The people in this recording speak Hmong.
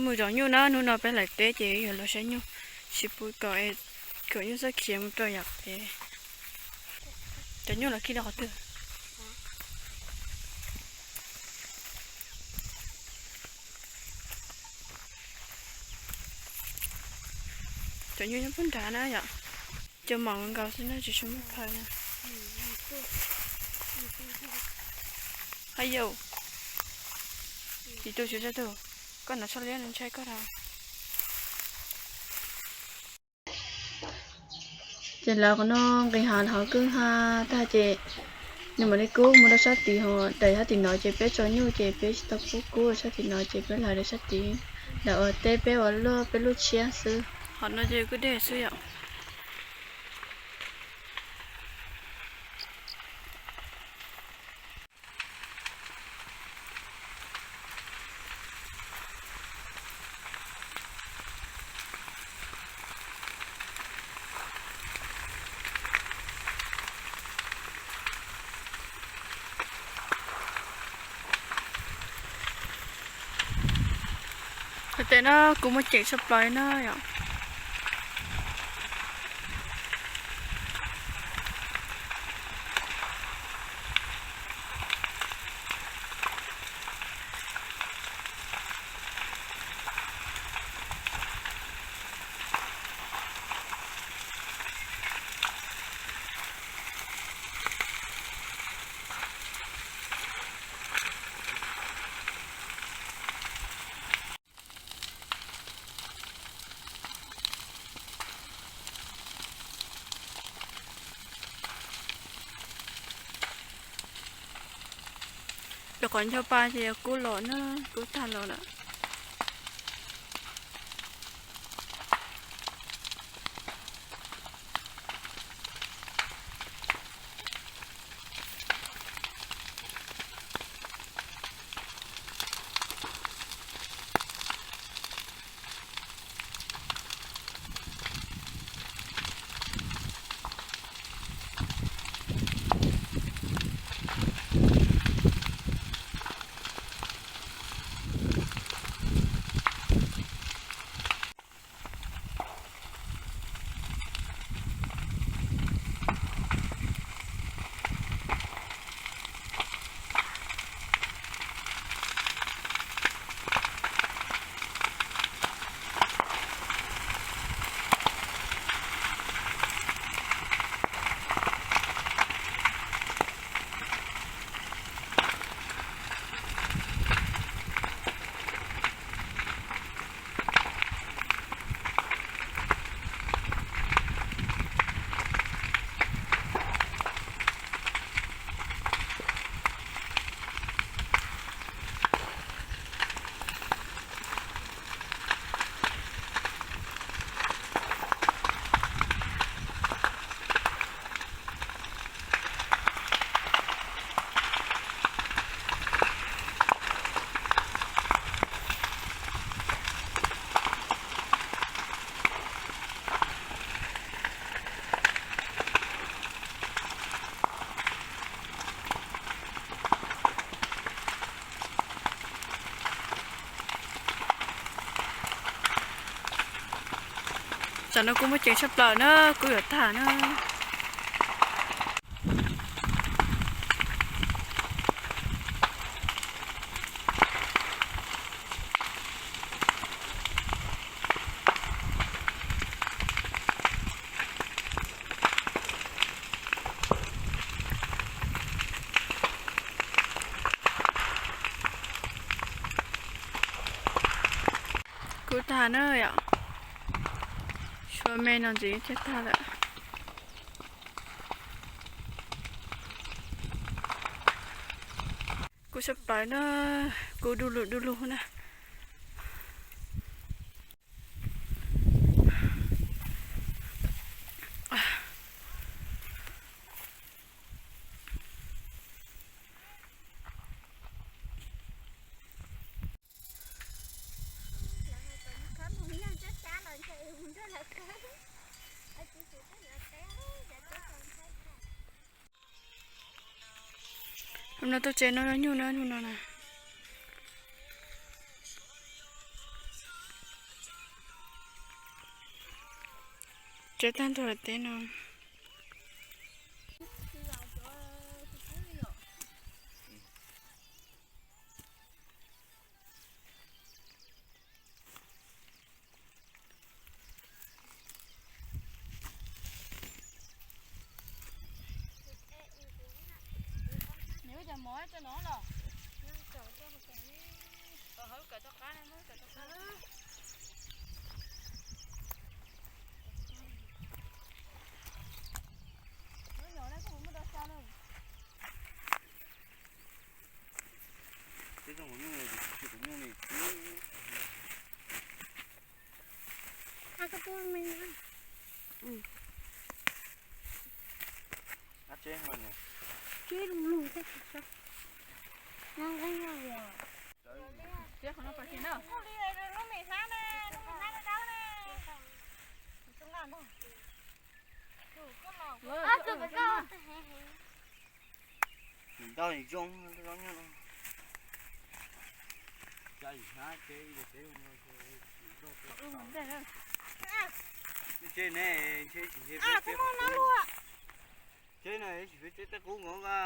Mus zov nyuj na, hnub no peb hlais teb ces yuav los saib nyuj, tsis pub kom, kom nyuj txhob khiav mus rau yav pem. Cov nyuj los khi rau qhov twg? Cov nyuj nyob pub nrad na yom. Cov mom nkaus xwb na, tsis tshua muaj phaw na. Haj yau, tsis tu tsis tau tu, koj hnav tsho liab no ntshai koj rau. Ces lawv qhov no nqis hav hauv kwj ha tag ces nws mam li kub mus rau sab tid, ho daim sab tim no ces peb tso nyuj ces peb tsis tau kub, kub sab tim no ces peb hlais rau sab tid, ntawm uas teb peb ua luaj peb lub tshiab xwb. Qhov no ces kuj dej xwb yom. Hais tias no kuv muaj ceem tshaj plaws na yom. Cov qhov ncho pa ces yog kub los na, kub tag los lawm. Tsam no kuv muaj ceem tshaj plaws na, kuv yuav tag na. Kuv tag na yom. Tshuav me no ntxiv thiaj tag lawm. Kuv sab plaws na, kuv du lug du lug na. Hnub no tuaj tsev no nyuj na, hnub no na. Cov tag nrho teb no. Ntau zoo, zoo nyob no. Tsev ne, tsev tsis, tsev no tsis peb tsev qub nkaus a.